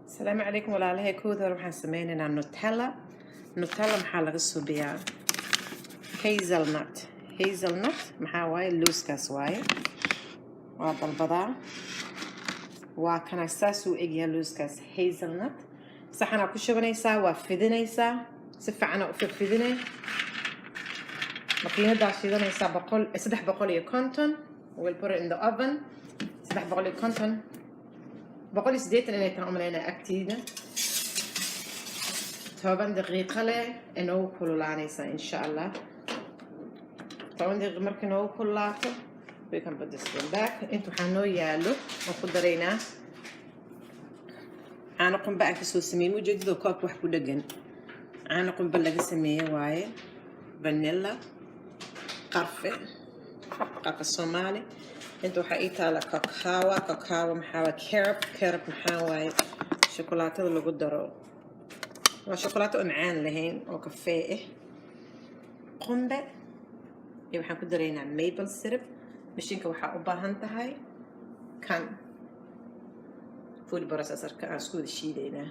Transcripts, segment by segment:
Asalaamu calaykum, walaalahay. Kooda hore waxaan sameynaynaa Nutella. Nutella maxaa laga suubiyaa? Hazelnut. Hazelnut maxaa waaye? Looskaas waaye. Waa dalbadaa, waa kana, saasuu egyahay looskaas hazelnut. Saxanaa ku shubanaysaa, waa fidinaysaa, si fiicanaa u fidfidinay. Makiinadaa shidanaysaa 100, 350. We'll put it in the oven, 350, 180 inay tahay umaleynaa agtiida. 10 daqiiqo leh inoogu kululaanaysaa, insha Allah. 10 daqiiqo markay noogu kululaato, we can put this one back. Inta waxaa noo yaalo oo ku daraynaa caano qumbe aan kasoo sameeyey. Mujeedadoo koobka wax ku dhegan caano qumbe laga sameeye waaye. Vanilla, qarfe, qarfe Soomaali. Inta waxaa ii taala cacao. Cacao maxaa waaye? Carob. Carob maxaa waaye? Shukulaatada lagu daro. Waa shukulaato oo macaan lahayn oo kafee ah. Qumbe iyo waxaan ku daraynaa maple syrup. Mashiinka waxaa u baahan tahay kan food processorka aan isku wada shiidaynaa.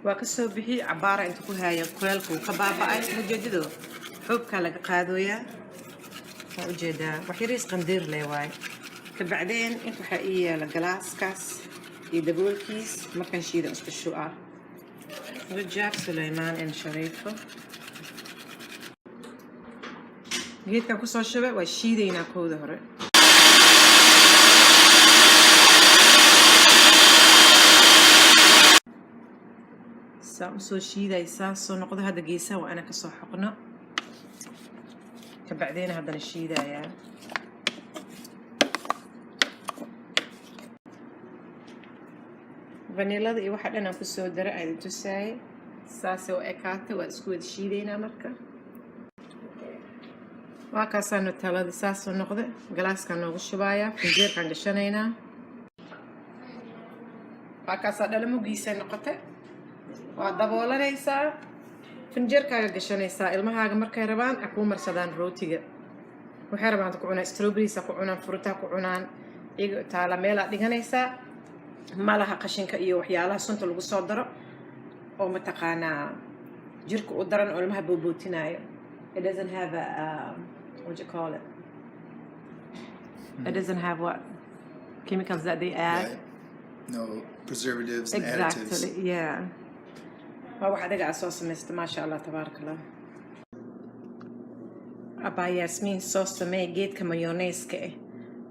Waa kasoo bixi cabaara inta ku haaya, kuleelka wuu ka baaba'ay. Ujeedado xuubkaa laga qaadooyaa, waa ujeedaa, wax yariis qandiir leh waaye. Kabacdeen inta waxaa ii yaala galaaskaas iyo daboolkiis. Markaan shiida isku shu-ah. Good job, Sulaymaan and Shariifo. Geedkan kusoo shubay, waa shiidaynaa kooda hore. Saa usoo shiiday, saas soo noqdo. Hadda geesaha waa inaan kasoo xoqno, kabacdeena haddana shiidayaa. Vanilada iyo waxa dhan aan kusoo dara aadin tusaayay, saasay u ekaatay. Waa isku wada shiidaynaa marka. Waa kaasaa Nutellada, saasoo noqda. Galaaskaan noogu shubayaa, finjeerkaan gashanaynaa. Waa kaasaa, dhalamugiisa noqotay. Waa daboolanaysaa, finjeerkaaga gashanaysaa. Ilmahaaga markay rabaan a kuu marsadaan rootiga, waxay rabaan ku cunaan, strawberries ku cunaan, fruit ku cunaan, iyaga taala meelaa dhiganaysaa. Malaha qashinka iyo waxyaalaha sunta lagu soo daro oo mataqaanaa jirka u daran oo ilmaha boobootinaayo. It doesn't have a what you call it, it doesn't have what chemicals that they add. Right. No preservatives and additives. Exactly, yeah. Waa wax adiga aad soo samaysta. Maasha Allah, tabaaraka Allah. Abaa Yaasmiin, soo samee geedka mayonnaise-ka ah.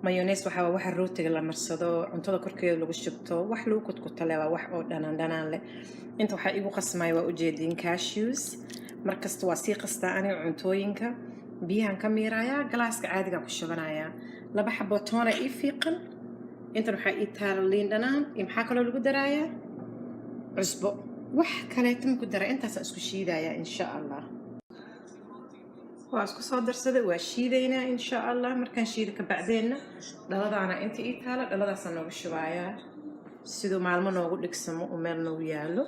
Mayonnaise waxaa waa waxa rootiga la marsado, cuntada korkeeda lagu shubto, wax lagu kudkuto leh, waa wax oo dhanaan dhanaan leh. Inta waxaa igu qasmaya, waa ujeediin, cashews. Markasta waa sii qastaa aniga cuntooyinka. Biyahan ka miirayaa, galaaska caadigaa ku shubanayaa. Laba xaboo toona ii fiiqan. Intan waxaa ii taala liin dhanaan iyo maxaa kaloo lagu daraayaa? Cusbo. Wax kaleeto ma ku dara. Intaasaan isku shiidayaa, insha Allah. Waa isku soo darsaday, waa shiidaynaa, insha Allah. Markaan shiida ka bacdeenna, dhaladaana inta ii taala, dhaladaasaan noogu shubayaa siduu maalmo noogu dhigsamo uu meel noogu yaalo.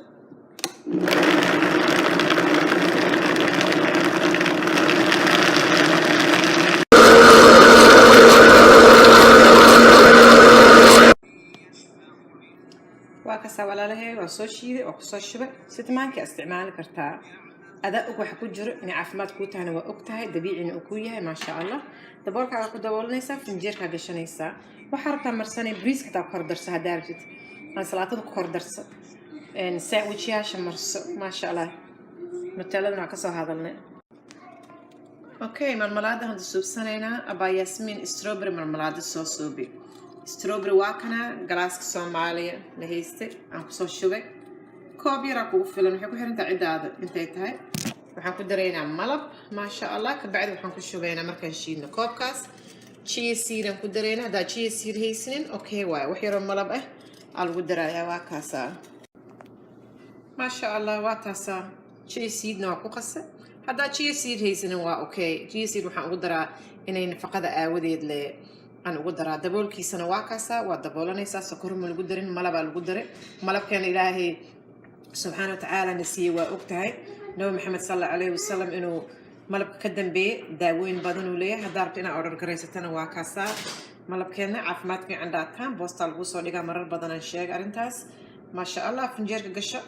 Waa kasaa, walaalahay, waa soo shiiday oo kusoo shubay. Sitmaankii isticmaali kartaa, adaa og waxa ku jiro inay caafimaad kuu tahayna waa og tahay, dabiicina uu kuu yahay, maasha Allah. Daboolkaaga ku daboolanaysaa, finjeerkaa gashanaysaa. Waxaa rabtaa marsanay, briiska xitaa ku kor darso haddaa rabtid, ansalaatada ku kor darso, sandwichyaasha marso, maasha Allah. Nutelladana waa kasoo hadalnay. Okay, marmalaada hadda suubsanaynaa. Abaa Yaasmiin, strawberry marmalaada soo suubi. Strawberry waa kana, galaaska Soomaaliya la haystay aan kusoo shubay. Koob yaraa kugu filan, waxay ku xirantahay ciddaada intay tahay. Waxaan ku daraynaa malab, maasha Allah. Kabacdi waxaan ku shubaynaa markaan shiidno koobkaas chia seed aan ku daraynaa. Haddaa chia seed haysanin, okay waaye, wax yaroo malab ah aa lagu darayaa. Waa kaasaa, maasha Allah. Waa taasaa, chia seedna waa ku qasa. Haddaa chia seed haysanin, waa okay. Chia seed waxaan ugu daraa inay nafaqada aawadeed le aan ugu daraa. Daboolkiisana waa kaasaa, waa daboolanaysaa. Sokor ma lagu darin, malabaa lagu daray. Malabkeena Ilaahay subxaana wa tacaala na siiyey, waa og tahay Nabi Maxamed sal Allahu alayhi wasalam inuu malabka ka dambeeyey. Daawooyin badan uu leeyahay. Haddaa rabto inaad order garaysatana, waa kaasaa. Malabkeedna caafimaad fiican dhaataan. Boostaa lagu soo dhigaa, marar badan aan sheegay arrintaas. Maasha Allah, finjeerka gasho.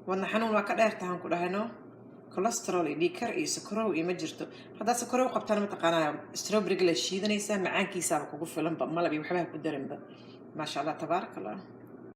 Wadna xanuun waa ka dheertahan ku dhahayno. Cholesterol iyo dhiigkar iyo sokorow iyo ma jirto. Haddaad sokorow qabtaan, mataqaanaa, strawberry la shiidanaysaa, macaankiisaaba kugu filanba, malab iyo waxbaha ku darinba. Maasha Allah, tabaaraka Allah.